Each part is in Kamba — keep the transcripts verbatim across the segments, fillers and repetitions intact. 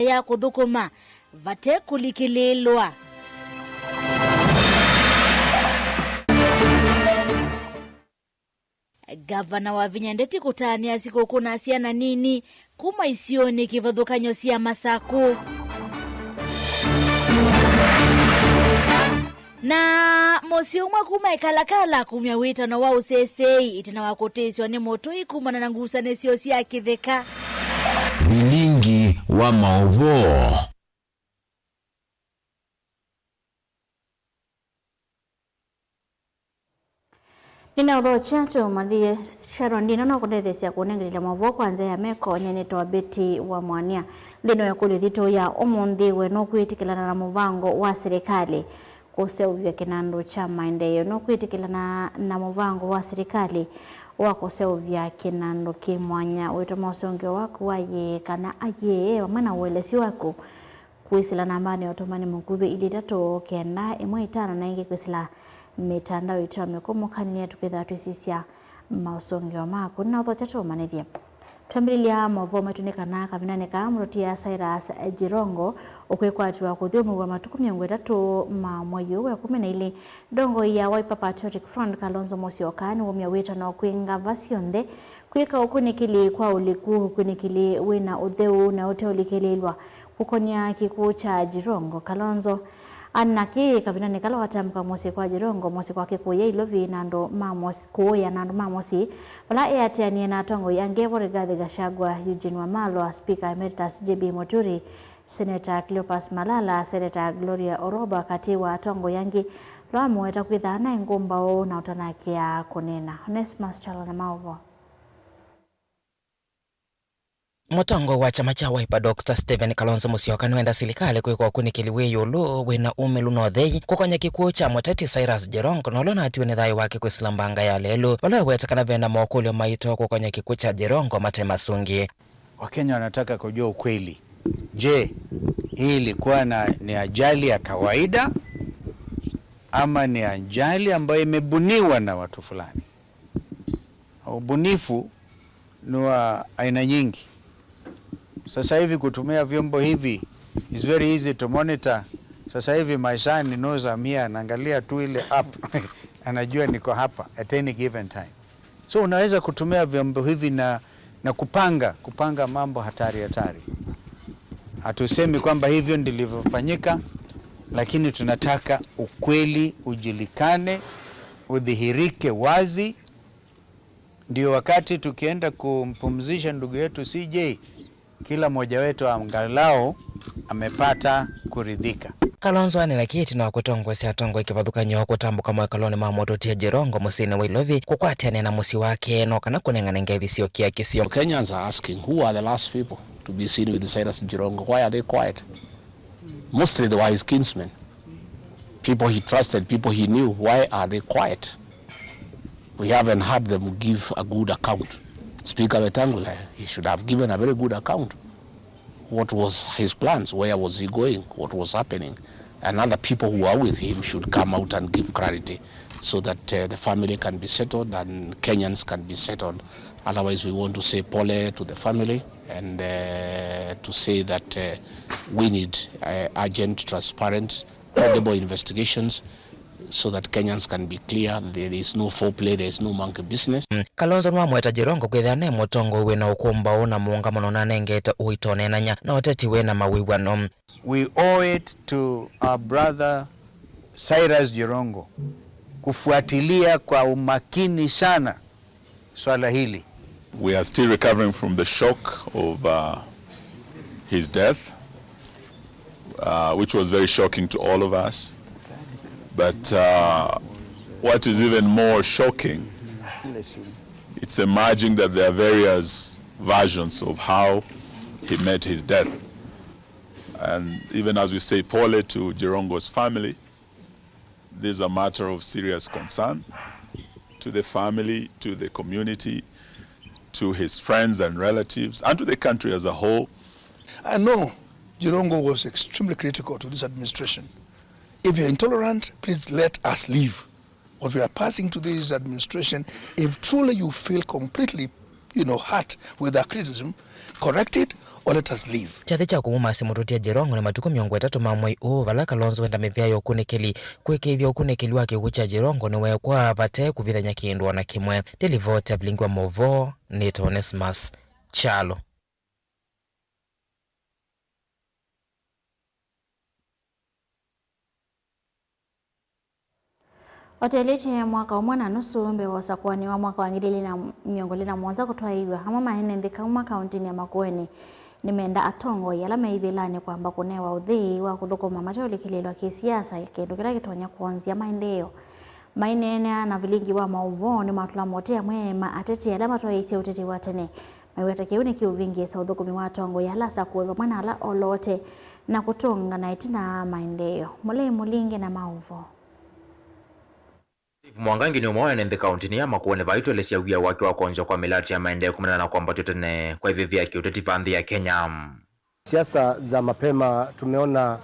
ya kũthũkũma vate kũlikĩlĩĩlwa. Ngavana Wavinya Ndeti kũtanĩa sikũkũ na syana nini kuma isionĩ kĩvathũkany'o sya Masakũ. Na mũsyĩ ũmwe kuma Ĩkalakala kumya wĩtano wa ũseseĩ ĩtina wa kũtĩswa nĩ mũtũi kumana na ngusanĩsyo sya kĩtheka. Vilingi wa maũvoo. Nĩnaũthokya tũmathie Sharon Ndino no kũndetheesya kũnengelelya maũvoo kwa nzĩa ya meko, nyie nĩ Tobiti wa Mwania. Nthĩnĩ wa ĩkũlyo yitũ ya ũmũnthĩ, we nũkwĩtĩkĩlana na mũvango wa silikalĩ kũseũvya kĩnandũ kya maendeeo? Nũkwĩtĩkĩlana na mũvango wa silikalĩ wa kũseũvya kĩnandũ kĩ mwanya? Wĩtwa maũsũngĩo waku wa yĩĩ kana ayĩĩ vamwe na ũelesyo waku kwĩsĩla nambanĩ ya ũtũmani mũkuvĩ ilĩ itatũ kenda ĩmwe itano, na ĩngĩ kwĩsĩla mĩtandao itũ ya mĩkũmũkanĩlya tũkĩthaa twĩsisya maũsũngĩo maku. Nĩnaũthokya tũũmanyĩthye. Twambĩlĩlya maũvoo maitũ nĩ kana kavindanĩ kaa mũtũtia Cyrus Jirongo ũkwĩkwatĩwa kũthyũmũw'a matukũ mĩongo ĩtatũ ma mwei ũũ wa ĩkũmi na ilĩ, ndongoi ya Wiper Patriotic Front Kalonzo Musyoka nĩwaumya wĩtano kwĩ ngava syonthe kwĩka ũkunĩkĩli kwa ũliku, ũkunĩkĩli wĩna ũtheu na ũteũlikĩlĩĩlwa. Kũkonĩa kĩkw'ũ kya Jirongo, Kalonzo anakĩĩ kavindanĩ kala watambũka mũsyĩ kwa Jirongo, mũsyĩ kwake kũya Ilovi na andũ ma mũsyĩ, kũũya na andũ ma mũsyĩ, vala eatĩanĩe na atongoi angĩ vo Rigathi Gachagua, Eugene Wamalwa, Speaker Emeritus J B Muturi, Senator Cleopas Malala, Senator Gloria Oroba, katĩ wa atongoi angĩ, vala wamũweta kwĩthaa naĩ ngũmbaũ na ũtanakĩa kũneena. Onesmus Chala na maũvoo. Mũtongoi wa kyama kya Wiper, Doctor Stephen Kalonzo Musyoka, nĩwenda silikalĩ kwĩka ũkunĩkĩli wĩ ĩũlũ, wĩna umĩlu na ũthei, kũkonya kĩkw'ũ kya mũteti Cyrus Jirongo, na ũla ũnatiwe nĩ thayũ wake kwĩsĩla mbanga ya lelũ, vala weweta kana vena mokũlyo maito kũkonya kĩkw'ũ kya Jirongo mate masũngĩe. Wakenya wanataka kujua ukweli. Je, hii ilikuwa na, ni ajali ya kawaida ama ni ajali ambayo imebuniwa na watu fulani? Ubunifu ni wa aina nyingi. Sasa hivi kutumia vyombo hivi is very easy to monitor. Sasa hivi my son knows I'm here, anaangalia tu ile app. Anajua niko hapa at any given time. So unaweza kutumia vyombo hivi na, na kupanga, kupanga mambo hatari hatari. Hatusemi kwamba hivyo ndilivyofanyika, lakini tunataka ukweli ujulikane, udhihirike wazi, ndio wakati tukienda kumpumzisha ndugu yetu C J, kila mmoja wetu angalau amepata kuridhika. Kalonzo anena kĩĩ ĩtina wa kũtongoesya atongoi kĩvathũkany'o kũtambũka mawĩkalonĩ ma mũtũtia Jirongo mũsyĩnĩ wa Ilovi, kũkwatĩanĩa na mũsyĩ wake, no kana kũnengane ngethi syokĩa kĩsio. Kenyans are asking, who are the last people to be seen with Cyrus Jirongo? Why are they quiet? Mostly they were his kinsmen. People he trusted, people he knew. Why are they quiet? We haven't heard them give a good account. Speaker Wetangula, he should have given a very good account. What was his plans? Where was he going? What was happening? And other people who are with him should come out and give clarity so that, uh, the family can be settled and Kenyans can be settled. Otherwise, we want to say pole to the family and, uh, to say that, uh, we need, uh, urgent, transparent, credible investigations so that Kenyans can be clear. There is no foul play, there is no monkey business. Mm. Kalonzo nĩwamweta Jirongo kwĩthĩa ne mũtongoi wĩna ũkũmbaũ na mũũngamano na anengete ũito ũneenany'a na ũteti wĩna mawĩw'ano. We owe it to our brother Cyrus Jirongo kufuatilia kwa umakini sana swala hili. We are still recovering from the shock of, uh, his death, uh, which was very shocking to all of us. But, uh, what is even more shocking, it's emerging that there are various versions of how he met his death. And even as we say pole to Jirongo's family, this is a matter of serious concern to the family, to the community, to his friends and relatives, and to the country as a whole. I know Jirongo was extremely critical to this administration. If you're intolerant, please let us leave. What we are passing to this administration, if truly you feel completely you know, hurt with our criticism, correct it or let us leave. Kyathĩ kya kũmũmasya Mũtũtia Jirongo nĩ matukũ mĩongo ĩtatũ ma mwei ũũ, vala Kalonzo wenda mĩvĩa ya ũkunĩkĩli kwĩkĩĩthya ũkunĩkĩli wa kĩw'ũ kya Jirongo nĩweekwa vate kũvithany'a kĩndũ o na kĩmwe. Nĩ livoti ya Vilingi wa Maũvoo, nĩtawa Onesmus Kyalo. Otelĩtye mwaka ũmwe na nusu mbee wa ũsakũani wa mwaka wa ngili ili na mĩongo ĩlĩ na mũonza kũtwaĩĩw'a, amwe ma ene nthĩ kauma kaũntĩnĩ ya Makueni nĩmenda atongoi ala me ivĩlanĩ kwamba kũnewa ũthei wa kũthũkũma mateũlikĩlĩĩlwa kĩsiasa, kĩndũ kĩla kĩtonya kwonzya maendeeo. Maineenea na Vilingi wa Maũvoo, nĩmatũla mote amwe ma ateti ala matwaĩĩsye ũteti wa tene. Maiweta kĩu nĩkĩũvĩngĩĩsa ũthũkũmi wa atongoi ala asakũe vamwe na ala oloote na kũtũnga na ĩtina maendeeo. Mũlei Mũlingi na maũvoo. Steve Mwangangi nĩ ũmwe wa ene nthĩ kaũntĩnĩ ya Makueni vaitũelesya wia wake wa kwonzwa kwa mĩlatĩ ya maendeeo kumana na kwambatw'a tene kwa ivĩvĩa ya kĩũteti va nthĩ ya Kenya. Siasa za mapema tumeona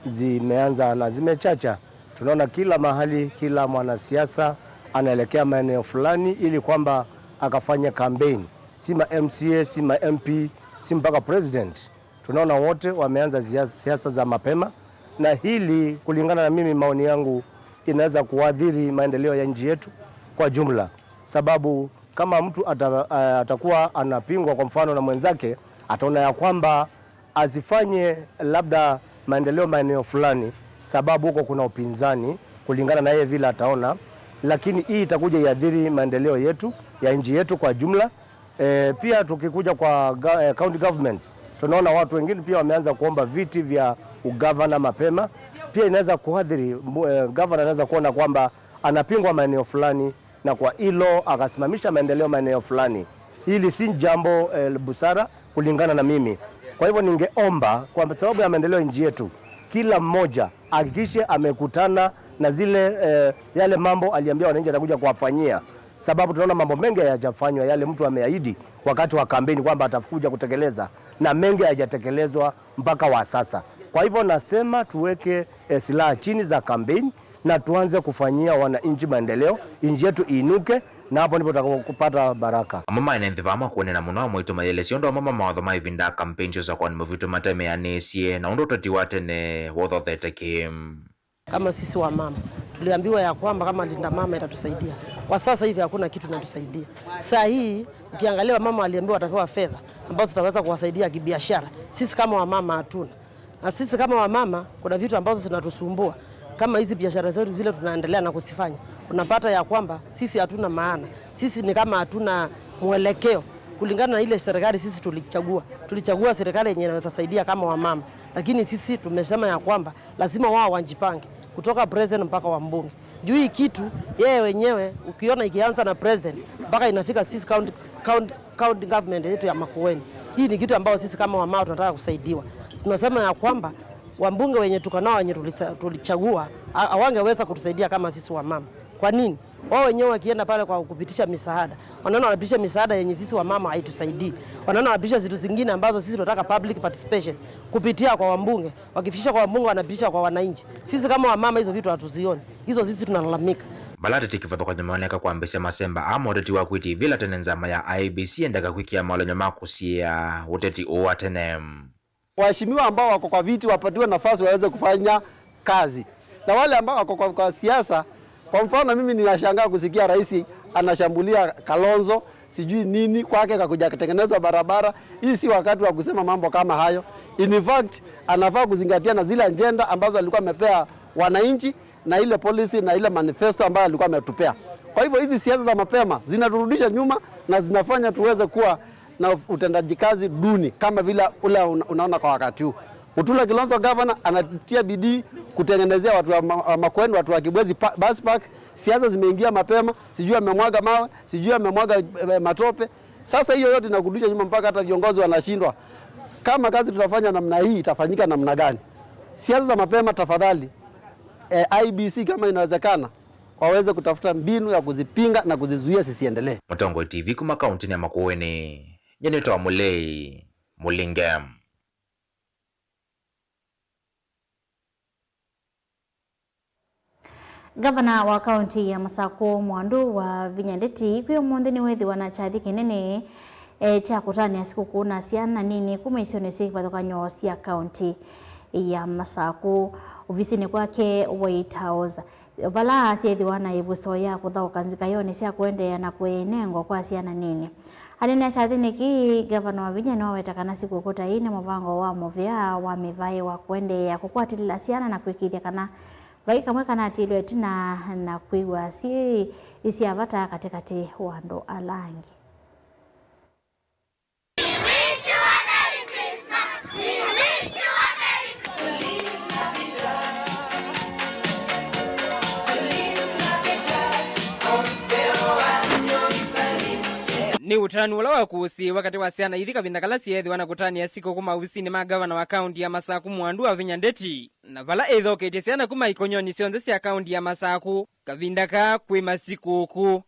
zimeanza na zimechacha. Tunaona kila mahali, kila mwanasiasa anaelekea maeneo fulani ili kwamba akafanye campaign. Si ma M C A, si ma M P, si mpaka president. Tunaona wote wameanza zia-, siasa za mapema, na hili, kulingana na mimi, maoni yangu, inaweza kuathiri maendeleo ya nchi yetu kwa jumla, sababu kama mtu ata-, a-, atakuwa anapingwa, kwa mfano, na mwenzake, ataona ya kwamba asifanye labda maendeleo maeneo fulani, sababu huko kuna upinzani, kulingana na yeye vile ataona, lakini hii itakuja iathiri maendeleo yetu, ya nchi yetu kwa jumla. E, pia tukikuja kwa ga-, e, county governments, tunaona watu wengine pia wameanza kuomba viti vya ugavana mapema. Pia inaweza kuathiri, mbu-, e, gavana anaweza kuona kwamba anapingwa maeneo fulani, na kwa hilo akasimamisha maendeleo maeneo fulani. Hili si jambo, eh, busara kulingana na mimi. Kwa hivyo ningeomba, kwa sababu ya maendeleo ya nchi yetu, kila mmoja hakikishe amekutana na zile, eh, yale mambo aliambia wananchi atakuja kuwafanyia, sababu tunaona mambo mengi hayajafanywa, yale mtu ameahidi wakati wa kampeni kwamba atakuja kutekeleza, na mengi hayajatekelezwa mpaka wa sasa. Kwa hivyo nasema tuweke, eh, silaha chini za kampeni na tuanze kufanyia wananchi maendeleo, nchi yetu iinuke, na hapo ndipo tutakapopata baraka. Amwe ma ene nthĩ vaa Makueni na mũno amwe aitũ mayelesya ũndũ amwe ma mawatho ma ĩvinda ya kampeni sya ũsakũani mũvĩtũ matemeanĩsye na ũndũ ũteti wa tene wothothete kĩ. Kama sisi wa mama, tuliambiwa ya kwamba kama Linda Mama itatusaidia. Kwa sasa hivi hakuna kitu inatusaidia. Saa hii, ukiangalia, wamama waliambiwa watapewa fedha ambazo zitaweza kuwasaidia kibiashara. Sisi kama wamama hatuna. Na sisi kama wamama, kuna vitu ambazo zinatusumbua. Kama hizi biashara zetu vile tunaendelea na kuzifanya, unapata ya kwamba sisi hatuna maana. Sisi ni kama hatuna mwelekeo kulingana na ile serikali sisi tulichagua. Tulichagua serikali yenye inaweza saidia kama wamama. Lakini sisi tumesema ya kwamba lazima wao wajipange, kutoka president mpaka wambunge. Juu hii kitu, yeye wenyewe, ukiona ikianza na president, mpaka inafika sisi county, county, county government yetu ya Makueni. Hii ni kitu ambayo sisi kama wamama tunataka kusaidiwa. Tunasema ya kwamba wambunge wenye tuko nao, wenye tulisa-, tulichagua, ha-, hawangeweza kutusaidia kama sisi wamama. Kwa nini? Wao wenyewe wakienda pale kwa kupitisha misaada, wanaona wanapitisha misaada yenye sisi wamama haitusaidii. Wanaona wanapitisha vitu zingine ambazo sisi tunataka public participation kupitia kwa wambunge. Wakifikisha kwa wabunge, wanapitisha kwa wananchi. Sisi kama wamama hizo vitu hatuzioni. Hizo sisi tunalalamika. Vala ateti kĩvathũkany'o maoneka kwambĩsya masemba aa ma ũteti wa kwĩtĩĩvĩla tene nzama ya I E B C yendaga kwĩkĩa maũlany'o ma kũsiĩĩa ũteti ũũ wa tene. Waheshimiwa ambao wako kwa viti wapatiwe nafasi waweze kufanya kazi. Na wale ambao wako kwa, kwa siasa, kwa mfano mimi ninashangaa kusikia rais anashambulia Kalonzo, sijui nini, kwake kakuja kutengenezwa barabara. Hii si wakati wa kusema mambo kama hayo. In fact, anafaa kuzingatia na zile agenda ambazo alikuwa amepea wananchi na ile policy na ile manifesto ambayo alikuwa ametupea. Kwa hivyo hizi siasa za mapema zinaturudisha nyuma na zinafanya tuweze kuwa na utendaji kazi duni kama vile ule una-, unaona kwa wakati huu. Mutula Kilonzo gavana anatia bidii kutengenezea watu wa Ma-, wa Makueni, watu wa Kibwezi pa-, bus park. Siasa zimeingia mapema, sijui amemwaga mawe, sijui amemwaga, eh, matope. Sasa hiyo yote inakurudisha nyuma mpaka hata viongozi wanashindwa. Kama kazi tutafanya namna hii, itafanyika namna gani? Siasa za mapema tafadhali, eh, I E B C kama inawezekana, waweze kutafuta mbinu ya kuzipinga na kuzizuia zisiendelee. Mũtongoi T V kuma kaũntĩnĩ ya Makueni, nyie nĩtawa Mũlei Mũlinge. Ngavana wa kaũntĩ ya Masakũ, Mwandu wa Vinya Ndeti, kwĩ ũmũnthĩ nĩwĩthĩwa na kyathĩ kĩnene E, kya kũtanĩa sikũkũ na syana nini kuma isionĩ syĩ kĩvathũkany'o sya kaunti ya Masaku, ovisinĩ kwake White House, vala syĩthĩwa na ĩvuso ya kũthaũka nzikayonĩ sya kũendeea na kũya ĩnengo kwa syana nini. Aneenea kyathĩnĩ kĩĩ, Ngavana Wavinya nĩwaweta kana sikũkũ ta ii nĩ mũvango wa mũvea wa mĩvaĩ wa kũendeea kũkwatĩlĩla syana na kwĩkĩĩthya kana vai kamwe kanatiĩlwe ĩtina na kwĩw'a syĩ sya vata katĩkatĩ wa andũ ala angĩ. Nĩ ũtanu ũla wa kũsĩĩwa katĩ wa syana ithi kavinda kala syeethĩwa na kũtanĩa sikũkũ maovisinĩ ma ngavana wa kaunti ya Masaku, Mwandu Wavinya Ndeti, na vala ĩthoketye syana kuma ikonyonĩ syonthe sya kaunti ya Masaku kavinda kaa kwĩ masikũkũ.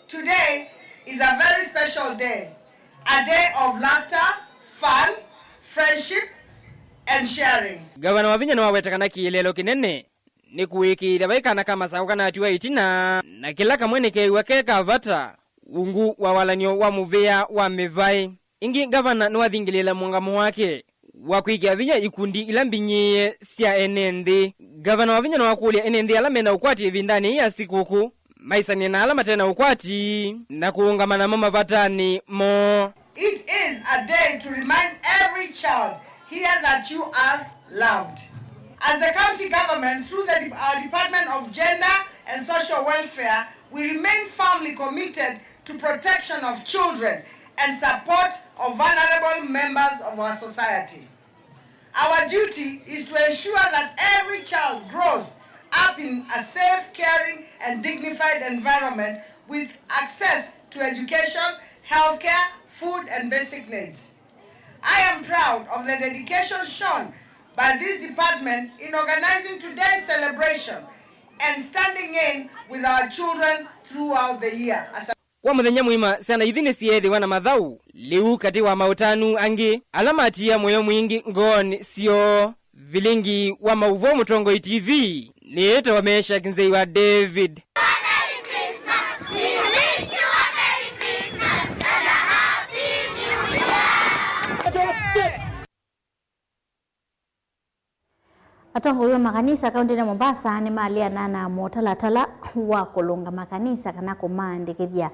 Today is a very special day, a day of laughter, fun, friendship, and sharing. Ngavana Wavinya nĩwaweta kana kĩeleelo kĩnene nĩ kũĩkĩĩthya vai kana ka Masaku kanatiwa ĩtina, na kĩla kamwe nĩkeew'a ke ka vata ungu wa walany'o wa mũvea wa mĩvaĩ. Ĩngĩ, ngavana nĩwathingĩlĩĩla mũũngamo wake wa kwĩkĩa vinya ikundi ila mbinyĩĩe sya ene nthĩ. Ngavana Wavinya nĩwakũlya ene nthĩ ala mena ũkwati ĩvindanĩ yĩĩ ya sikũkũ maisanie na ala mate na ũkwati na kũũngama namo mavatanĩ moo. It is a day to remind every child here that you are loved. As the county government, through the de-, our Department of Gender and Social Welfare, we remain firmly committed to protection of children and support of vulnerable members of our society. Our duty is to ensure that every child grows up in a safe, caring, and dignified environment with access to education, healthcare, food, and basic needs. I am proud of the dedication shown by this department in organizing today's celebration and standing in with our children throughout the year. As a Kwa mũthenya mũima, syana ithi nĩsyeethĩwa na mathaũ, lĩu katĩ wa maũtanu angĩ ala matiĩa mũyo mwingĩ ngoonĩ syoo. Vilingi wa maũvoo Mũtongoi T V nĩĩtawa Meshack Nzei wa David. Atongoi ma makanisa kaũntĩnĩ ya Mombasa nĩmaleana na mũtalatala wa kũlũnga makanisa kana kũmaandĩkĩthya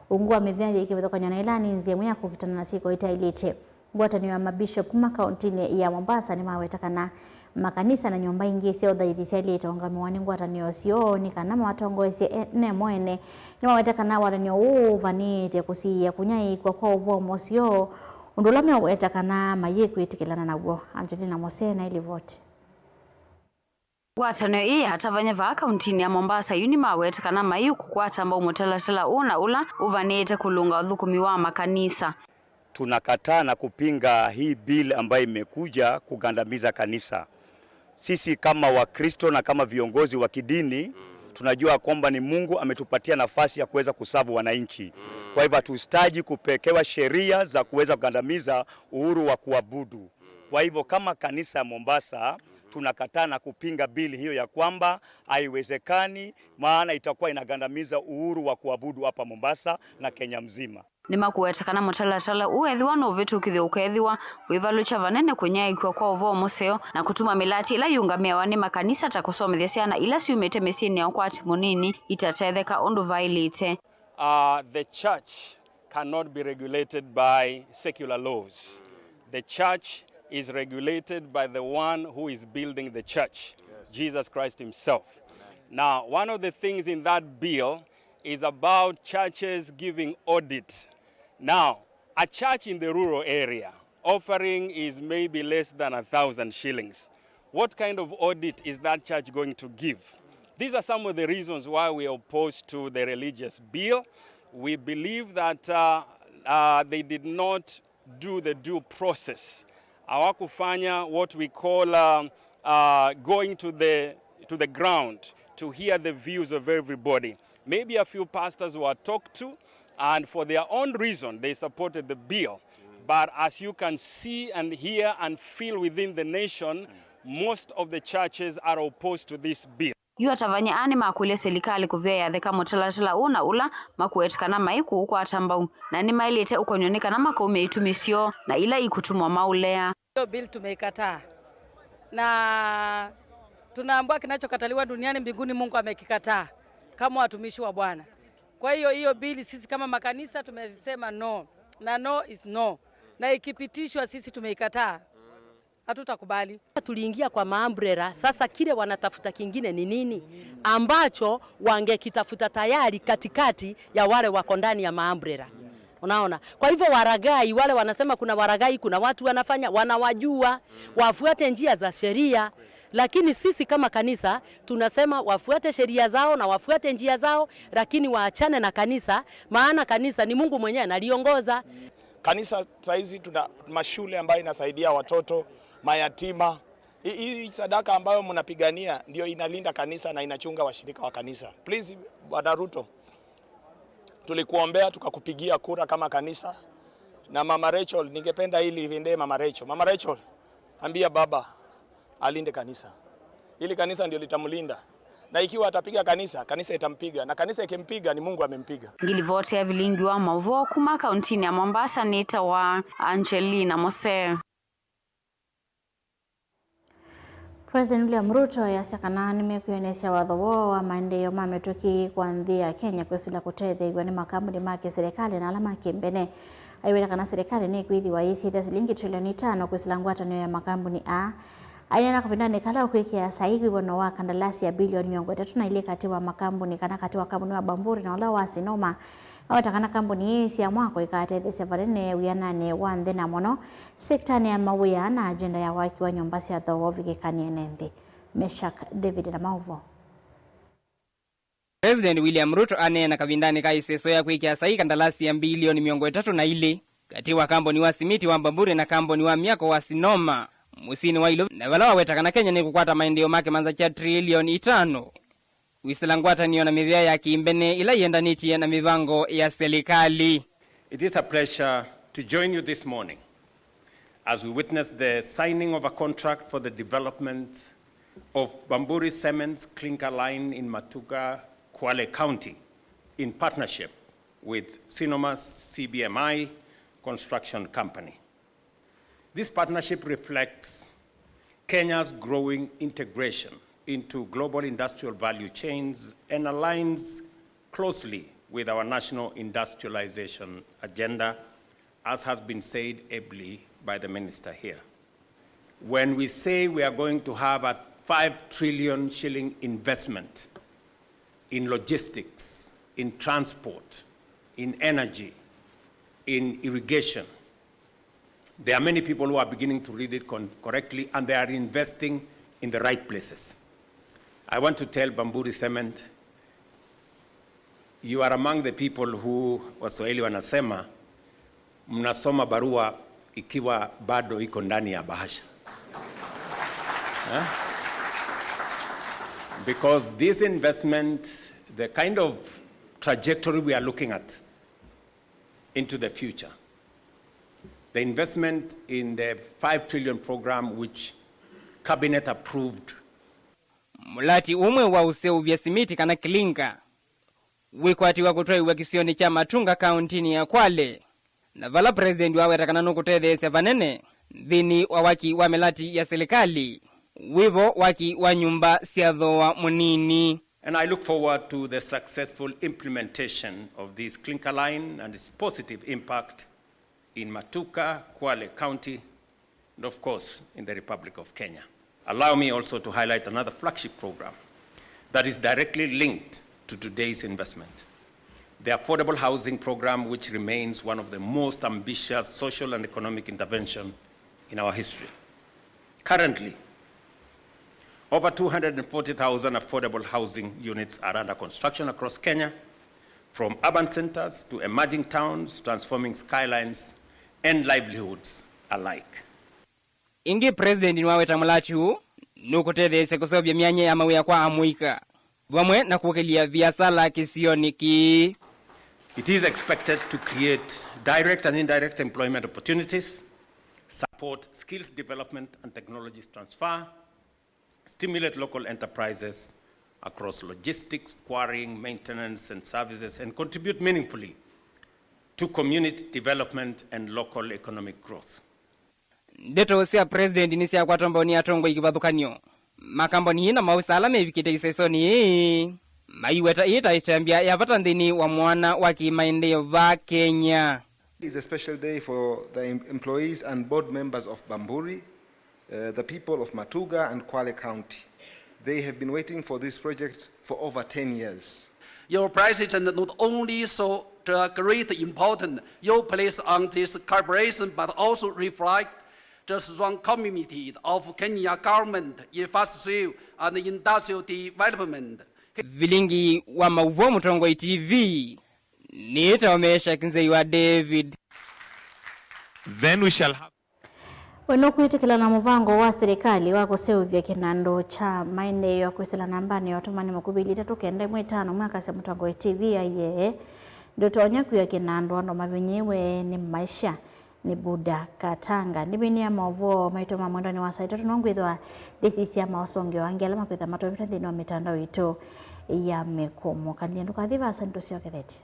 ungu wa mĩvĩa yĩ kĩvathũkany'o na ĩla nĩ nzĩa ĩmwe ya kũkitana na syĩko itaĩlĩte. Ngwatanĩo ya mabishop kuma kaũntĩnĩ ya Mombasa nĩmaweta kana makanisa na nyũmba ingĩ sya ũthaithi syaĩlĩte ũngamĩwa nĩ ngwatanĩo syoo nĩ kana matongoesye e-, nemo ene. Nĩmaweta kana watanĩo ũũ ũvanĩĩte kũsiĩĩa kũnyaĩĩkw'a kwa ũvoo mũseo, ũndũ ũla meũweta kana mayĩkwĩtĩkĩlana naw'o. Angelina Mosee na ĩlivoti. Ngwatanĩo ĩĩ yatavany'a vaa kaũntĩnĩ ya Mombasa yu nĩmaweta kana mayĩũkũkwata mbau mũtalatala ũũ na ũla ũvanĩĩte kũlũnga ũthũkũmi wa makanisa. Tunakataa na kupinga hii bill ambayo imekuja kugandamiza kanisa. Sisi kama Wakristo na kama viongozi wa kidini, tunajua kwamba ni Mungu ametupatia nafasi ya kuweza kusavu wananchi. Kwa hivyo hatuhitaji kupekewa sheria za kuweza kugandamiza uhuru wa kuabudu. Kwa hivyo kama kanisa ya Mombasa, tunakataa na kupinga bill hiyo ya kwamba haiwezekani, maana itakuwa inagandamiza uhuru wa kuabudu hapa Mombasa na Kenya mzima. Nĩmakũweta kana mũtalatala ũũ ethĩwa nũvĩtũkĩthw'e ũkeethĩwa wĩvalũkya vanene kũnyaĩĩkw'a kwa ũvoo mũseo na kũtuma mĩlatĩ ĩla yĩũngamĩawa nĩ makanisa ta kũsomethya syana ila syumĩte mĩsyĩnĩ ya ũkwati mũnini itatetheka ũndũ vaĩlĩte. Uh, the church cannot be regulated by secular laws. The church is regulated by the one who is building the church, Jesus Christ himself. Now, one of the things in that bill is about churches giving audit. Now, a church in the rural area offering is maybe less than a thousand shillings. What kind of audit is that church going to give? These are some of the reasons why we are opposed to the religious bill. We believe that, uh, uh, they did not do the due process. Hawakufanya what we call, um, uh, going to the, to the ground to hear the views of everybody. Maybe a few pastors were talked to, and for their own reason, they supported the bill. But as you can see and hear and feel within the nation, most of the churches are opposed to this bill. Yu atavany'a aa nĩmakũlya silikalĩ kũvea yatheka mũtalatala ũũ na ũla makũweta kana maikũũkwata mbau, na nĩmaĩlĩte ũkonyw'a nĩ kana makaumya itumi syoo na ila ikũtuma maũlea. Hiyo bill tumeikataa. Na tunaambiwa kinachokataliwa duniani mbinguni Mungu amekikataa kama watumishi wa Bwana. Kwa hiyo, hiyo bill sisi kama makanisa tumesema no. Na no is no. Na ikipitishwa sisi tumeikataa. Hatutakubali. Tuliingia kwa maumbrella. Sasa kile wanatafuta kingine ni nini ambacho wangekitafuta tayari katikati ya wale wako ndani ya maumbrella? Unaona? Kwa hivyo waragai, wale wanasema kuna waragai, kuna watu wanafanya, wanawajua, wafuate njia za sheria. Lakini sisi kama kanisa tunasema wafuate sheria zao na wafuate njia zao, lakini waachane na kanisa, maana kanisa ni Mungu mwenyewe analiongoza. Kanisa saizi tuna mashule ambayo inasaidia watoto mayatima. Hii, hii sadaka ambayo mnapigania ndio inalinda kanisa na inachunga washirika wa kanisa. Please, Bwana Ruto, tulikuombea, tukakupigia kura kama kanisa. Na Mama Rachel, ningependa hili liendee Mama Rachel. Mama Rachel, ambia baba alinde kanisa. Hili kanisa ndio litamlinda. Na ikiwa atapiga kanisa, kanisa itampiga. Na kanisa ikimpiga, ni Mungu amempiga. Ngilivoti ya vilingi wa mauvoo kuma kauntinĩ ya Mombasa nĩtawa Angelina Mose. President William Ruto easya kana nĩmekwĩanĩsya watho woo wa maendeeo ma mĩtũkĩ kwa nthĩ ya Kenya kwĩsĩla kũtetheew'a nĩ makambuni ma kĩsilikalĩ na ala ma kĩmbene. Aiweta kana silikalĩ nĩkwĩthĩwa yĩsyĩthya silingi trilioni itano kwĩsĩla ngwatanĩo ya makambuni aa. Aineena kavindanĩ kala ũkwĩkĩa saii kwĩw'ano wa kandalasi ya bilioni mĩongo ĩtatũ na ilĩ katĩ wa makambuni kana katĩ wa kambuni wa Bamburi na ũla wa Sinoma. Aweta kana kambuni ii sya mwako ikatetheesya vanene wĩananĩ wa nthĩ na mũno sektanĩ ya mawĩa na agenda ya waki wa nyũmba sya thooa ũvikĩkanĩe ne nthĩ. Meshak David na maũvoo. President William Ruto aneena kavindanĩ ka ĩseso ya kwĩkĩa saii kandalasi ya mbilioni mĩongo ĩtatũ na ilĩ katĩ wa kambuni wa simiti wa Bamburi na kambuni wa myako wa Sinoma mũsyĩnĩ wa Ilovi, na vala waweta kana Kenya nĩkũkwata maendeeo ma kĩmanza kya trilioni itano. Wĩsĩla ngwatanĩo na mĩvĩa ya kĩmbene ĩla yĩendanĩtye na mĩvango ya silikalĩ. It is a pleasure to join you this morning as we witness the signing of a contract for the development of Bamburi Cement's clinker line in Matuga, Kwale County, in partnership with Sinoma's C B M I Construction Company. This partnership reflects Kenya's growing integration into global industrial value chains and aligns closely with our national industrialization agenda, as has been said ably by the minister here. When we say we are going to have a five trillion shilling investment in logistics, in transport, in energy, in irrigation, there are many people who are beginning to read it con-, correctly, and they are investing in the right places. I want to tell Bamburi Cement, you are among the people who, Waswahili wanasema, mnasoma barua ikiwa bado iko ndani ya bahasha. Eh? Because this investment, the kind of trajectory we are looking at into the future, the investment in the five trillion program which cabinet approved. Mũlati ũmwe wa ũseũvya simiti kana clinker wĩkwatiwa kũtwaĩwa kĩsionĩ kya Matunga kaũntĩnĩ ya Kwale, na vala President waweta kana nũkũtetheesya vanene nthĩnĩ wa waki wa mĩlati ya silikalĩ, wĩvo waki wa nyũmba sya thooa mũnini. And I look forward to the successful implementation of this clinker line and its positive impact in Matuga, Kwale County, and of course, in the Republic of Kenya. Allow me also to highlight another flagship program that is directly linked to today's investment, the Affordable Housing Program, which remains one of the most ambitious social and economic intervention in our history. Currently, over two hundred forty thousand affordable housing units are under construction across Kenya, from urban centers to emerging towns, transforming skylines and livelihoods alike. Ĩngĩ, President nĩwaweta mũlati ũũ nũkũtetheesya kũseũvya myanya ya mawĩa kwa amũika, vamwe na kũkĩlya viasala kĩsionĩ kĩĩ. It is expected to create direct and indirect employment opportunities, support skills development and technologies transfer, stimulate local enterprises, across logistics, quarrying, maintenance, and services, and contribute meaningfully to community development and local economic growth. Ndeto sya President nĩsyakwatwa mbau nĩ atongoi kĩvathũkany'o. Makamboni na maovisaa ala mevikĩte ĩsesenĩ yĩĩ maiweta ĩĩ ta ĩtambya ya vata nthĩnĩ wa mwana wa kĩmaendeeo vaa Kenya. It's a special day for the em-, employees and board members of Bamburi, uh, the people of Matuga and Kwale County. They have been waiting for this project for over ten years. Your president not only saw the great importance you place on this collaboration, but also reflect the strong commitment of Kenya government in infrastructure and industrial development. Vilingi wa mauvoo Mũtongoi T V, nĩtawa Meshack Nzei wa David. Then we shall have We nũkwĩtĩkĩla na mũvango wa silikalĩ wa kũseũvya kĩnandũ kya maendeeo kwĩsĩla nambanĩ ya ũtũmani mũkuvĩ ilĩ itatũ kenda ĩmwe ĩtano mwakasya Mũtongoi T V aiee, ndũtonya kwia kĩnandũ andũ mavinyĩĩwe nĩ maisha. Nĩ Buddha Katanga. Ndivini ya maũvoo maitũ ma mwendonĩ wa saa itatũ no ngwĩthwa ndĩsisya maũsũngĩo angĩ ala makwĩtha matũvĩtwe nthĩnĩ wa mĩtandao itũ ya mĩkũmũkanĩlye. Ndũkathi vaasa, nĩtũsyokethetye.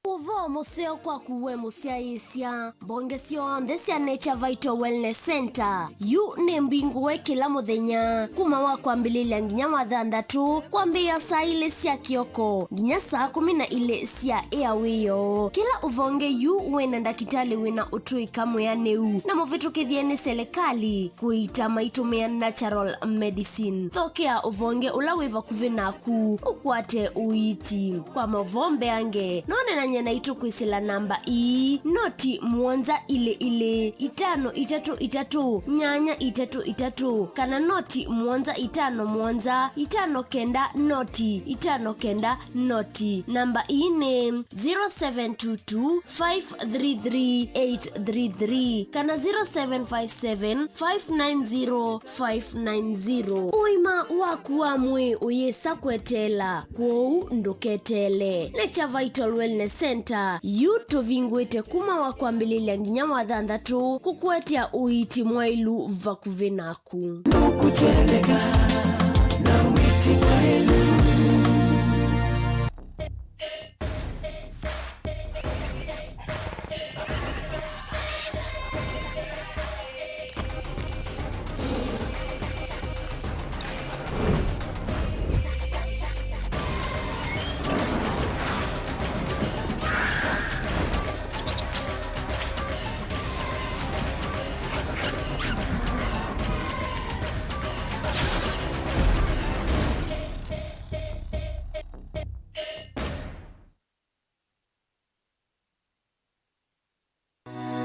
Ũvoo mũseo kwaku we mũsyaĩĩsya. Mbonge syonthe sya Nature Vital Wellness Center yu nĩ mbingũe kĩla mũthenya kuma wa kwambĩlĩlya nginya wa thanthatũ, kwambĩĩa saa ilĩ sya kĩoko nginya saa kũmi na ilĩ sya ĩa wĩoo. Kĩla ũvonge yu wĩ na ndakĩtalĩ wĩ na ũtũĩka mwĩanĩu na mũvĩtũkĩthye nĩ selekalĩ kũiita maitũmĩa natural medicine. Thokea ũvonge ũla wĩ vakuvĩ naku ũkwate ũiiti. Kwa maũvoo mbeange, no nenany'e naitũ kwĩsĩla namba ii, noti mũonza ilĩ ilĩ, itano itatũ itatũ, nyanya itatũ itatũ, kana noti mũonza itano mũonza, itano kenda noti, itano kenda noti. Namba ii nĩ zero seven two two five three three eight three three kana zero seven five seven five nine zero five nine zero. Ũima waku wa mwĩĩ ũyĩsa kweteela, kwoou ndũketeele. Nature Vital Wellness Center yu tũvingũĩte kuma wa kwambĩlĩlya nginya wa thanthatũ kũkũetea ũiiti mwaĩlu vakuvĩ naku. Kũtweleka na wĩti wa ĩlu.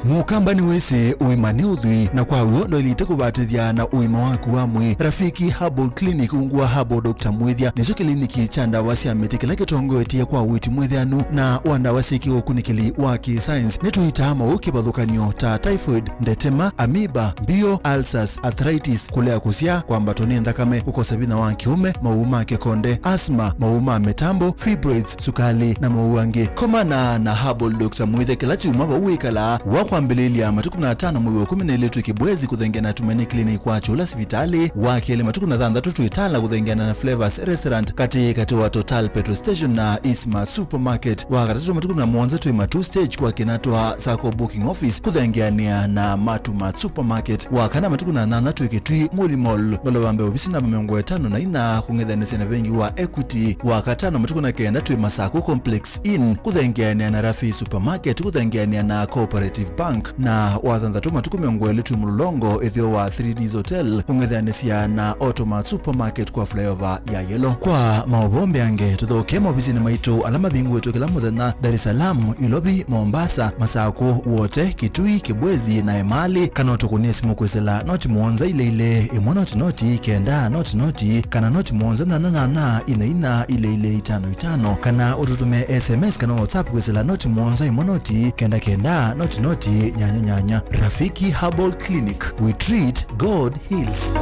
Mũkamba nĩwĩsĩ ũima nĩ ũthwii, na kwa w'o ndwaĩlĩte kũvatĩthya na ũima waku wa mwĩĩ. Rafiki Herbal Clinic ungu wa Herbal Doctor Mwĩthya nĩkyo kĩliniki kya ndawa sya mĩtĩ kĩla kĩtongoetye kwa ũiiti mwĩthĩanu na wa ndawa syĩ kĩũkunĩkĩli wa kĩ-science. Nĩtũitaa maũũ kĩvathũkany'o ta typhoid, ndetema, amoeba, mbio, ulcers, arthritis, kũlea kũsyaa, kwambatwa nĩ nthakame, kũkosa vinya wa kĩũme, maũũ ma kĩkonde, asthma, maũũ ma mĩtambo, fibroids, sukalĩ, na maũũ angĩ. Komana na Herbal Doctor Mwĩthya kĩla kyumwa vau wĩkalaa wa kwambĩlĩlya matukũ na atano mwei wa kũmi na ĩlĩ twĩ Kĩbwezi kũthengeana na Tumaini Clinic kwa Kyũla sivitalĩ, wa kelĩ matukũ na thanthatũ twĩ Tala kũthengeana na Flavors Restaurant katĩ katĩ wa Total Petrol Station na Isma Supermarket, wa katatũ matukũ na mũonza twĩ Matuu Stage kwa Kinatwa Sacco Booking Office kũthengeanĩa na Matumat Supermarket, wa kana matukũ na nyanya twĩ Kitui Muli Mall, ngolova mbee ovisi namba mĩongo ĩtano na inya kũng'ethanĩsya na vengi wa Equity, wa katano matukũ na kenda twĩ Masako Complex Inn kũthengeanĩa na Rafi Supermarket kũthengeanĩa na Cooperative Bank, na wa thanthatũ matukũ mĩongo ĩlĩ twĩ Mũlolongo ĩtheo wa Three Ds Hotel kũng'ethanĩsya na Automat Supermarket kwa flyover ya Yellow. Kwa maũvoo mbeange, tũthokee maovisinĩ maitũ ala mavingũĩtwe kĩla mũthenya Dar es Salaam, Ilovi, Mombasa, Masako, Wote, Kitui, Kibwezi na Emali, kana ũtũkũnĩe simũ kwĩsĩla noti mũonza ilĩ ilĩ, ĩmwe noti noti, kenda noti noti, kana noti mũonza nyanya nyanya, inya inya, ilĩ ilĩ, itano itano, kana ũtũtũmĩe S M S kana WhatsApp kwĩsĩla noti mũonza ĩmwe noti, kenda kenda, noti noti, nyanya nyanya. Rafiki Herbal Clinic, we treat, God heals.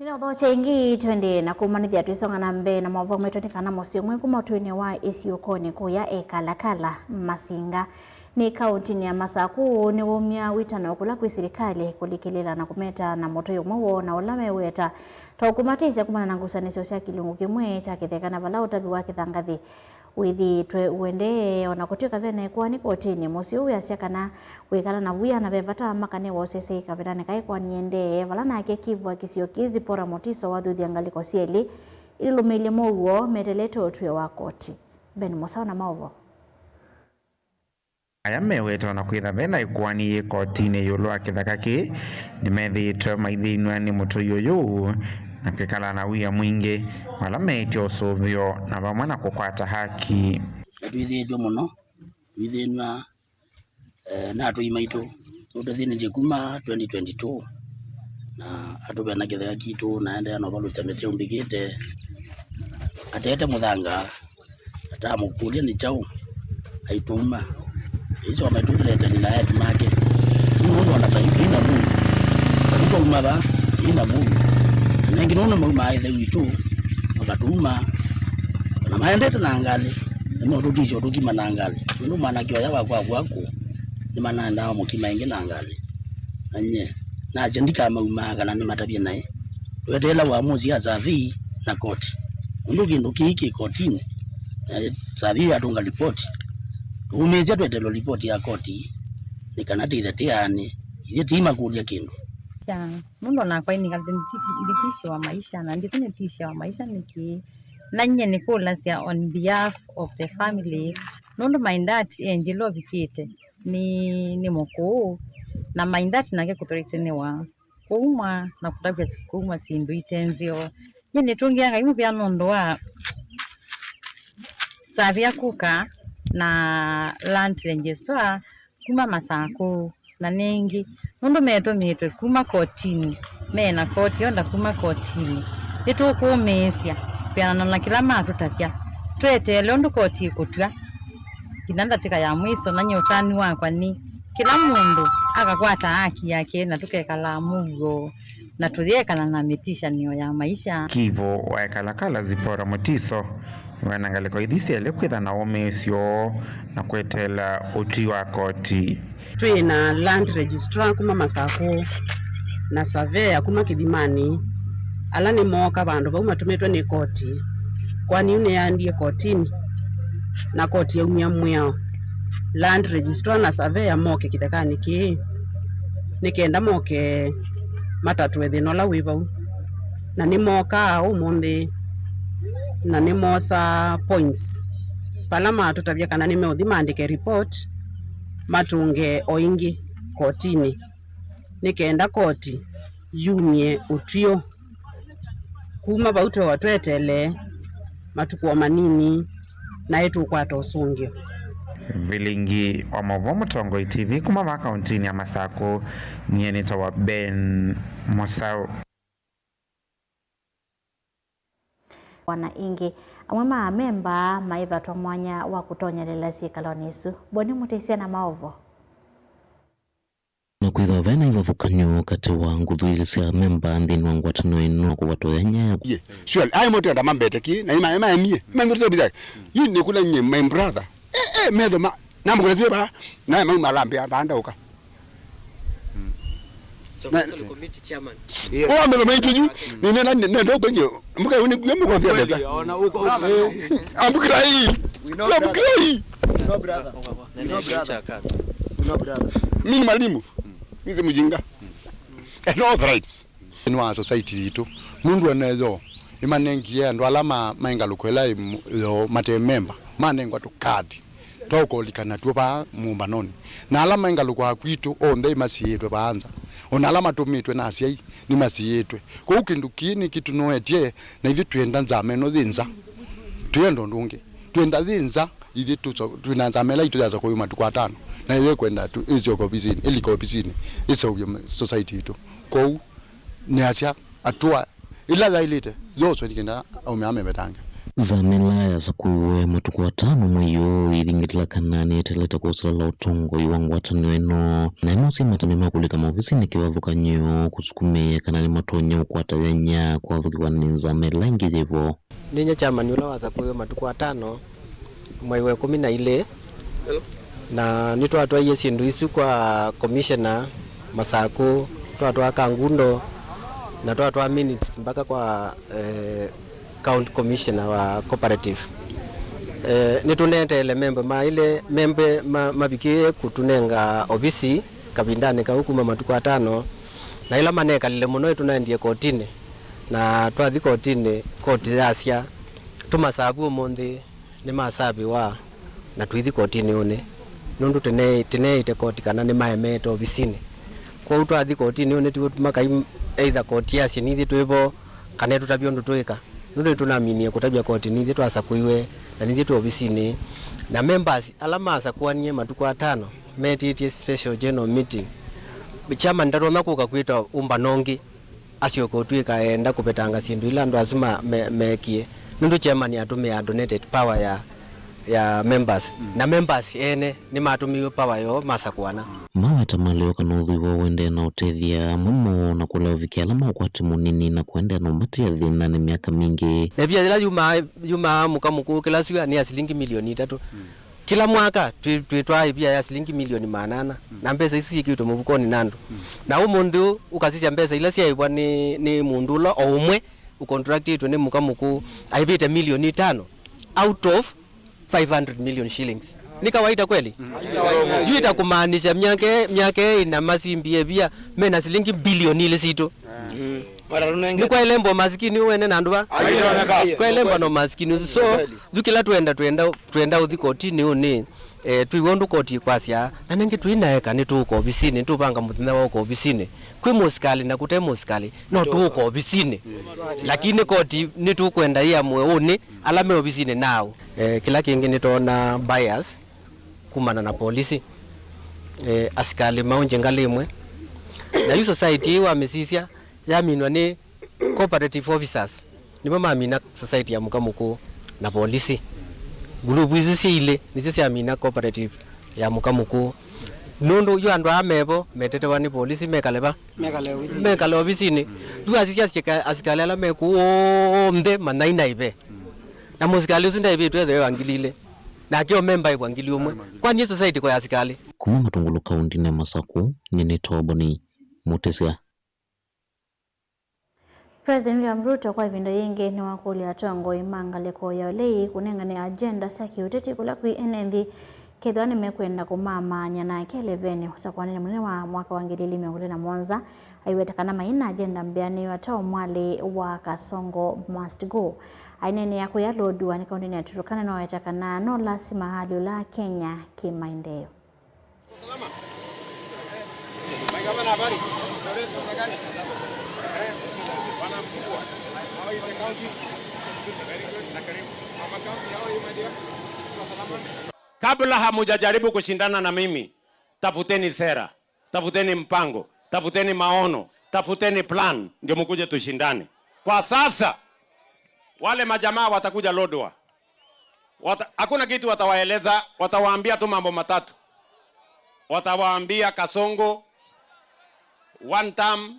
Ĩla ũthokya ĩngĩ, twendee na kũmanĩthya twĩsonga na mbee na maũvoo maitũ nĩ kana mũsyĩ ũmwe kuma ũtũinĩ wa Ĩsiũkonĩ kũya Ekalakala, Masinga, nĩ kaũntinĩ ya Masakũ nĩwaumya wĩtano kũla kwĩ silikalĩ kũlikĩlĩla na kũmeta na mũtũi ũmwe woo na ũla meweta ta ũkũmatĩsya kumana na ngusanĩsyo sya kĩlungu kĩmwe kya kĩtheka na vala ũtavi wa kĩthangathĩ wĩthĩĩtwe ũendee, o na kũtw'ĩka ve na ĩkoani kotinĩ. Mũsyĩ ũũ wĩasya kana wĩkala na wia na ve vata wa makanĩwa ũseseĩ kavindanĩ ka ĩkoani yĩendee, vala nake kivu wa kĩsio kĩĩ Zipporah Mutiso wathuthya ngalĩko syelĩ ilũlũmĩilye mũuo meteelete ũtw'ĩo wa koti. Ben Mũsaũ na maũvoo. Aya meweta o na kwĩtha ve na ĩkoani yĩ kotinĩ ĩũlũ wa kĩthaka kĩĩ, nĩmethĩĩtwe maithĩnw'a nĩ mũtũi ũyũ na kwĩkala na wia mwingĩ, vala meĩtye ũsũvĩo na vamwe na kũkwata haki. Nĩtwĩthĩĩtwe mũno, twĩthĩnw'a, eh, na atũi maitũ. Nũtũthĩnĩtye kuma twenty twenty-two, na atũvena kĩtheka kitũ, na aendeea na ũvalũkya mĩtĩ ũmbĩkĩte, atete mũthanga. Atamũkũlya nĩ kyaũ, aitũuma. Ĩsu amaitũthretani na etu make. Nũndũ ona ta yu tũina mũu. Ta yu twauma va, tũina mũu. Na nengĩ nũndũ maumaa ĩthe witũ, makatũuma. Ona maendete na ngalĩ, nĩmeũtũtisya ũtũkima na ngalĩ. Nũndũ mwanake ũya wakwa akw'a kũũ, nĩmanaendaa mũkima ĩngĩ na ngalĩ. Na nyie, nasya ndikamaumaa kana nĩmatavye naĩ. Tweteela ũamusi ya savii na koti. Nũndũ kĩndũ kĩĩ kĩ kotinĩ, na savii atũnga lipoti. Tũumĩĩsya tweteelwe lipoti ya koti, nĩ kana tĩthe tĩaane, ithyĩ tĩimakũlya kĩndũ. Ya, nũndũ nakwa nĩkalĩte nditisyo wa maisha, na ndĩsĩ nĩtisyo wa maisha nĩkĩ. Na nyie nĩkũlasya on behalf of the family, nũndũ my dad e njĩla ũvikĩte, nĩ, nĩ mũkũũ, na my dad nake kũtũrĩte nĩ wa kũumwa na kũtavya kũumwa syĩndũ ite nzeo. Nyie nĩtũngĩa Ngai mũvea nũndũ wa savia kũka na land registrar kuma Masakũ, na nengĩ nũndũ metũmĩtwe kuma kotinĩ, me na koti oda kuma kotinĩ, nĩtũkũmĩĩsya kwĩanana na kĩla matũtavya. Tweteele ũndũ koti ĩkũtw'a nginya ndatĩka ya mwiso, na nyie ũtanu wakwa nĩ kĩla mũndũ akakwata haki yake na tũkekalaa mũuo na tũyekana na mĩtisanĩo ya maisha. Kivu wa Ekalakala Zipporah Mutiso nĩwena ngalĩko ithi syelĩ kwĩtha na ũmĩĩsyo na kweteela ũtwi wa koti. Twĩ na land registrar kuma Masakũ na surveyor kuma Kĩthimanĩ, ala nĩmooka vandũ vau matũmĩtwe nĩ koti. Kwani yu nĩyaendie kotinĩ, na koti yaumya mwĩao land registrar na surveyor moke kĩthekanĩ kĩĩ, nĩ kenda moke matatũe thĩna ũla wĩ vau. Na nĩmookaa ũmũnthĩ, na nĩmoosa points vala matũtavya kana nĩmeũthi maandĩke report, matũnge o ĩngĩ kotinĩ, nĩ kenda koti yumye ũtw'ĩo. Kuma vau twewa tweteele matukũ o manini, naĩ tũkwata ũsũngĩo. Vilingi wa maũvoo Mũtongoi T V kuma vaa kauntinĩ ya Masakũ, nyie nĩtawa Ben Mũsaũ. Wana ĩngĩ, amwe ma amemba maivatwa mwanya wa kũtonyelela syĩkalonĩ isu. Boni Mũtĩsya na maũvoo. Na kwĩthĩwa ve na ivathũkany'o katĩ wa nguthu ilĩ sya amemba nthĩnĩ wa ngwatanĩo ĩno kũvatwa yanya ya Ye, surely, ai mũtu enda mambete ki, na ima, ima emie, ima nguthu bisa. Yu nĩ kula nye, my brother. Eh, eh, metho ma, na mkula siwe ba, na mau malambe ya tanda uka. So, na, council committee chairman. Owa metho maitu yu, ni nena, nenda kwenye, mka uni gwe mko ndia beta. Ona uko. Amkrai. Amkrai. We know brother. We know brother. We know brother. Mimi ni mwalimu. Mimi si mjinga. And all the rights. Nĩ wa society yitũ. Nũndũ ene yo, ĩmanengie andũ ala ma, ma ĩngalũko ĩla ĩ m-, yo mate memba, manengwa tũkadi twa ũkũlikana tw'o vaa mũmbanonĩ. Na ala ma ĩngalũko ya kwitũ onthe ĩmasiĩĩtwe vaa nza. O na ala matũmĩtwe na asyai nĩmasiĩĩtwe. Kwoou kĩndũ kĩĩ nĩkĩtũnoetye, na ithyĩ twĩenda nzama ĩno yĩ nza. Twĩenda ũndũ ũngĩ. Twĩenda yĩ nza, ithyĩ tũso-, twĩna nzama ĩla itũ yasa kũyuma matukũ atano. Na ĩyo ĩkwenda tu, ĩsyoke ovisinĩ, ĩlika ovisinĩ, ĩseũvye society yitũ. Kwoou, nĩasya, atũa ĩla yaĩlĩte yoswe nĩ kenda aũme aa mevetange. Nzama ĩla yasakuiwe matukũ atano mwei ũũ ĩilingĩlĩla kana nĩyeteelete kwoselelwa ũtongoi wa ngwatanĩo ĩno, na ĩno syĩ matambya ma kũlika maovisinĩ kĩvathũkany'o kũsukumĩĩa kana nĩmatonya ũkwata yanya kwathũkiwa nĩ nzama ĩla ĩngĩ yĩ vo. Nĩnyie chairman ũla wasakuiwe matukũ atano mwei wa ĩkũmi na ilĩ, na nĩtwatwaie syĩndũ isu kwa commissioner Masaku, twatwaa Kangundo, na twatwaa minutes mpaka kwa eh, county commissioner wa cooperative. Eh, nĩtũneteele memba maĩle membe ma, mavikĩe kũtũnenga ovisi kavindanĩ kau kuma matukũ atano, na ĩla manekalile mũno nĩtũnaendie kotinĩ, na twathi kotinĩ, koti yasya tũmasavu ũmũnthĩ nĩmasavĩwa na tũithi kotinĩ ũnĩ, nũndũ tene-, tĩneeĩte koti kana nĩmaemeete ovisinĩ. Kwoou twathi kotinĩ ũnĩ, tiw'o makai either koti yasye nithyĩ twĩ vo kana ĩtũtavye ũndũ twĩka, nũndũ nĩtũnaminie kũtavya koti nithyĩ twasakũiwe na nithyĩ twĩ ovisinĩ. Na members ala masakũanie matukũ atano metĩtye special general meeting. Chairman ndatonya kũka kwĩtwa ũmbano ũngĩ asyoke ũtw'ĩka eenda kũvetanga syĩndũ ila andũ asu ma-, me-, meekie, nũndũ chairman atũmĩaa donated power ya, ya members, na members ene nĩmatũmĩiwe power yoo masakũana. Maweta maleo kana ũthwii woo ũendee na ũtethya amwe moo na kũlea ũvikĩa ala ma ũkwati mũnini na kũendea na ũmatia thĩnanĩ myaka mingĩ. Na ĩvia yĩla yumaa, yumaa mũka mũkũũ kĩla syũa nĩ ya silingi milioni itatũ. Kĩla mwaka twĩ-, twĩtwaa ĩvia ya silingi milioni maana ana, na mbesa isu syĩkĩtwe mũvukonĩ na andũ. Na ũmũnthĩ ũũ ũkasisya mbesa ila syaĩvwa nĩ, nĩ mũndũ ũla o ũmwe ũcontractĩtwe nĩ mũka mũkũũ aĩvĩte milioni itano out of five hundred million shillings. Nĩ kawaida kweli? Yu ĩtakũmaanisha myaka, myaka ĩna masimbie ĩvia mena silingi bilioni ilĩ sitũ. Nĩkwaĩle mbo masikini ũene na andũ va? Kwaĩle mbo no masikini ũsu. So, yu kĩla twenda, twenda, twenda ũthi kotinĩ ũnĩ, eh, twĩw'a ũndũ koti ĩkwasya, na nĩngĩ tũinaeka nĩtũũka ovisinĩ, nĩtũvanga mũthenya wa ũka ovisinĩ. Kwĩ mũsikalĩ na kũte mũsikalĩ, no tũũka ovisinĩ. Lakini koti nĩtũkwenda ĩamũe ũnĩ, ala me ovisinĩ nao. Eh, kĩla kĩngĩ nĩtwona bias kumana na polisi. Eh, asikalĩ maũngye ngalĩ ĩmwe. Na yu society ĩĩ wamĩsisya, yaminwa nĩ cooperative officers, nĩmo mamina society ya mũka mũkũũ na polisi. Nguluvu isu syĩ ilĩ nĩsyo syamina cooperative ya mũka mũkũũ. Nũndũ yu andũ aa mevo metetewa nĩ polisi mekale va? Mekale ovisi. Mekale ovisinĩ. Yu asisya asika-, asikalĩ ala me kũu onthe manainaĩve. Na mũsikalĩ ũsu ndaĩvĩtwe ethĩwe wa ngili ilĩ. Nake o memba ĩkwa ngili ũmwe. Kwani ĩ society ko ya asikalĩ? Kuma Matungulu kaũntĩnĩ ya Masaku, nyie nĩ Toboni Mutisya. President William Ruto kwa ĩvinda yĩngĩ nĩwakũlya atongoi ma ngalĩko ya ũlei kũnengane agenda sya kĩũteti kũla kwĩ ene nthĩ kethĩwa nĩmekwenda kũmamaany'a nake leveni ũsakũanĩnĩ mũnene wa mwaka wa ngili ili mĩongo ĩlĩ na mũonza. Aiweta kana mai na agenda mbĩanĩu ata o mwalĩ wa Kasongo must go. Aineenea kũya Lodwar nĩ kaũntĩnĩ ya Turkana, noweta kana no lasima alyũla Kenya kĩmaendeeo. Kabla hamujajaribu kushindana na mimi, tafuteni sera, tafuteni mpango, tafuteni maono, tafuteni plan, ndio mkuje tushindane. Kwa sasa, wale majamaa watakuja Lodwar. Wata-, hakuna kitu watawaeleza, watawaambia tu mambo matatu. Watawaambia Kasongo, one term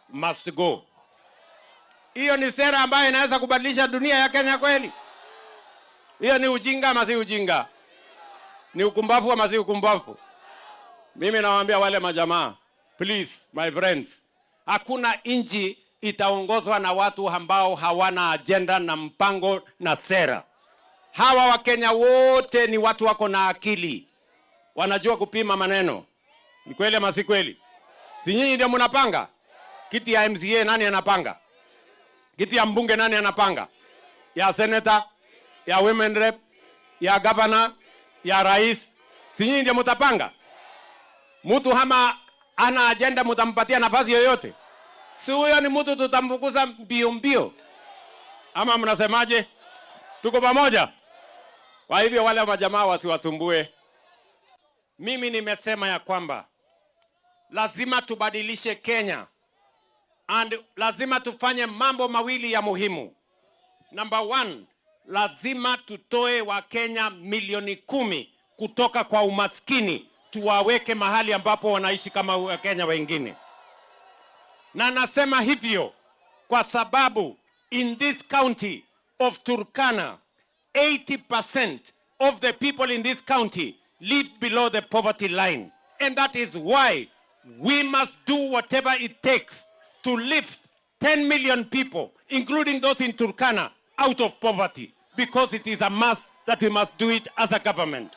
must go. Hiyo ni sera ambayo inaweza kubadilisha dunia ya Kenya kweli? Hiyo ni ujinga ama si ujinga? Ni ukumbavu ama si ukumbavu? Mimi nawaambia wale majamaa, please, my friends, hakuna nchi itaongozwa na watu ambao hawana ajenda na mpango na sera. Hawa Wakenya wote ni watu wako na akili, wanajua kupima maneno. Ni kweli ama si kweli? Si nyinyi ndio mnapanga? Kiti ya M C A nani anapanga? Kiti ya mbunge nani anapanga? Ya senator, ya women rep, ya governor, ya rais? Si nyinyi ndio mtapanga? Mtu hama ana ajenda, mtampatia nafasi yoyote? Si huyo ni mtu tutamfukuza mbio mbio. Ama mnasemaje? Tuko pamoja? Kwa hivyo wale majamaa wasiwasumbue. Mimi nimesema ya kwamba lazima tubadilishe Kenya and lazima tufanye mambo mawili ya muhimu. Number one, Lazima tutoe Wakenya milioni kumi kutoka kwa umaskini, tuwaweke mahali ambapo wanaishi kama Wakenya wengine. Na nasema hivyo kwa sababu in this county of Turkana, eighty percent of the people in this county live below the poverty line. And that is why we must do whatever it takes to lift ten million people, including those in Turkana, out of poverty, because it is a must that we must do it as a government.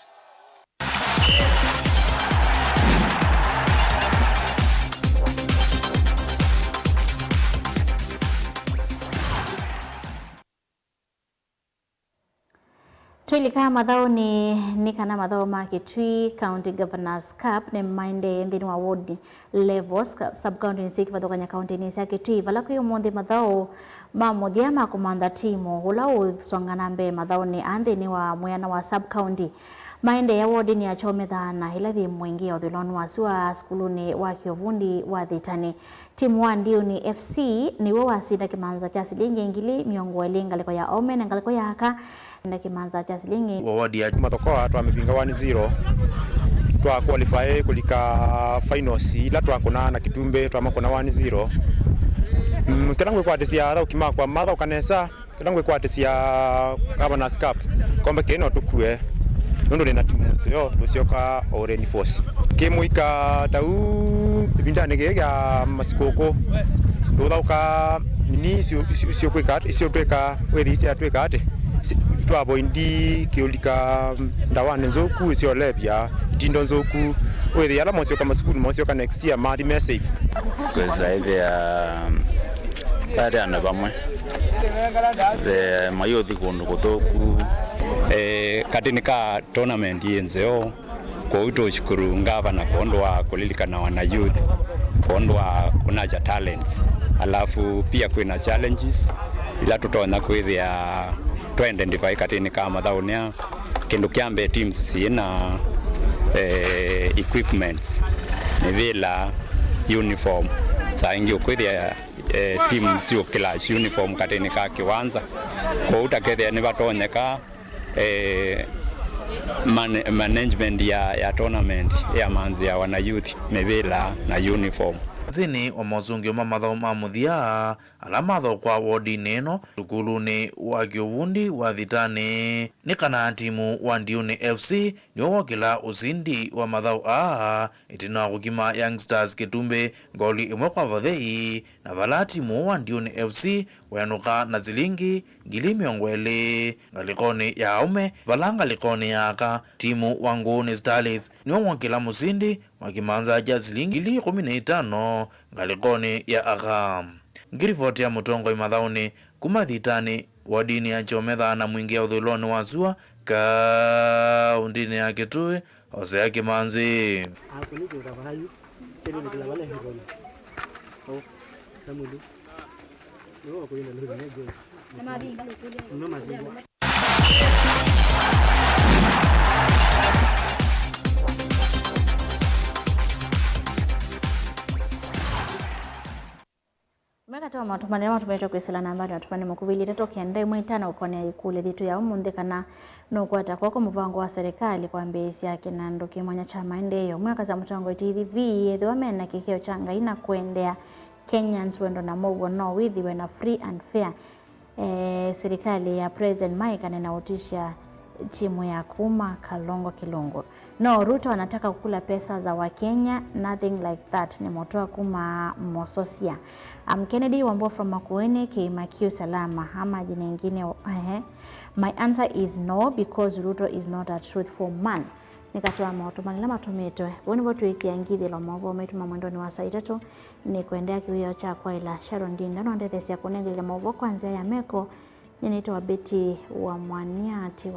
Twĩlika mathaũnĩ, nĩ kana mathaũ ma Kitui County Governors Cup nĩmaendee nthĩnĩ wa ward levels, sub-county syĩ kĩvathũkany'a kaũntĩnĩ sya Kitui, vala kwĩ ũmũnthĩ mathaũ ma mũthya ma kũmantha timu ũla ũsonga na mbee mathaũnĩ aa nthĩnĩ wa mwĩana wa sub-county. Maendeea wodinĩ ya Kyomethana ĩla yĩ Mwingĩ ya ũthũĩlonĩ wa sua sukulunĩ wa kĩũvundi wa Thitani. Timu wa Ndiũnĩ F C nĩw'o wasinda kĩmanza kya silingi ngili mĩongo ĩlĩ ngalĩko ya aũme na ngalĩko ya aka na kĩmanza kya silingi. Wa ward ya Mathokoa twamĩvinga one zero. Twa qualify kũlika finals ila twakũnaa na Kĩtumbĩ, twamakũna one zero. Mm, kĩla ngwĩkwatĩsya athaũki makwa mathaũka nesa. Kĩla ngwĩkwatĩsya Governors Cup, kombe kĩĩ no tũkue, nũndũ nĩ na timu nzeo, tũsyoka o reinforce. Kĩmũika ta ũu ĩvindanĩ kĩĩ kya masikũkũ, tũthaũka nini isio, isio, isio kwĩka at-, isio twĩka wĩthi isya twĩka atĩ, si-, twa avoid kĩũlika ndawanĩ nzũku, isyolevya itindo nzũku, wĩthi ala mosyoka masukulu mosyoka next year mathi me safe. Kwĩsa ĩthĩa Ate andũ vamwe. Ve mayũthi kũndũ kũthũku. Eh, katĩnĩ ka tournament yĩ nzeo, kwoou tũshukuru ngavana kwondũ wa kũlilikana wana youth, kwondũ wa kũnasya talents. Alafu pia kwĩna challenges ila tũtonya kwĩthĩa twa identify katĩnĩ ka mathaũnĩ aa. Kĩndũ kya mbee, teams syĩ na, eh, equipments, mĩvĩla, uniform. Saa ingĩ ũkwĩthĩa, eh, team siũkĩla uniform katĩnĩ ka kĩwanza. Kwoou takethĩa nĩvatonyeka, eh, man-, management ya, ya tournament ya manzi ya wana youth, mĩvĩla na uniform. Nthĩnĩ wa mosũngĩo ma mathaũ ma mũthya, ala mathokwa wodinĩ ĩno, thukulunĩ wa kĩũvundi wa Thitani, nĩ kana timu wa Ndiũnĩ F C nĩw'o wokĩla ũsindi wa mathaũ aa ĩtina wa kũkima Young Stars Kĩtumbĩ ngoli ĩmwe kwa vathei, na vala timu wa Ndiũnĩ F C wenũka na silingi ngili mĩongo ĩlĩ ngalĩkonĩ ya aũme, vala ngalĩkonĩ ya aka timu wa Ngũũnĩ Starlets nĩw'o wokĩla mũsindi wa kĩmanza kya silingi ngili ĩkũmi na itano ngalĩkonĩ ya aka. Ngirivoti ya mũtongoi mathaũnĩ kuma Thitani, wodinĩ ya Kyomethana Mwingĩ ya ũthũĩlonĩ wa sua, kaũndĩnĩ ya Kitui, Hosea Kĩmanzi. Akũnĩkĩka vayu, kĩlĩlĩkĩla vala ĩkoni. Samueli. Nĩwe wakũyenda lũrũ ne gol. Nĩwe masingwa. Mekatwa matũmanĩra matũmĩtwe kwĩsĩla nambanĩ ya ũtũmani mũkuvĩ ilĩ itatũ kenda ĩmwe itano kũkonea ĩkũlyo yitũ ya ũmũnthĩ kana nũkwata kw'oko mũvango wa serikali kwambĩĩsya kĩnandũ kĩ mwanya kya maendeeo. Mwakasya mũtongoi T V V ethĩwa mena kĩkĩo kya Ngai na kũendea Kenyans wendo na mũuo no wĩthĩwe na free and fair. Eh, silikalĩ ya President Mike anena ũtishya timu ya kuma Kalongo Kilungu. No, Ruto anataka kukula pesa za Wakenya, nothing like that. Nĩ mũtwa kuma Mososia. I'm Kennedy Wambua from Makueni, Kĩima Kiu Salama. Ama jina ingine, ehe. My answer is no, because Ruto is not a truthful man. Nĩ katĩ wa maũtũmani ala matũmĩtwe. Vau nĩvo twĩkĩa ngithĩlo maũvoo maitũ ma mwendonĩ wa saa itatũ. Nĩkwendea kĩwĩoo kya kwaĩla. Sharon Ndinda nondetheesya kũnengelelya maũvoo kwa nzĩa ya meko. Nyie nĩtawa Betty wa Mwania Tiwa.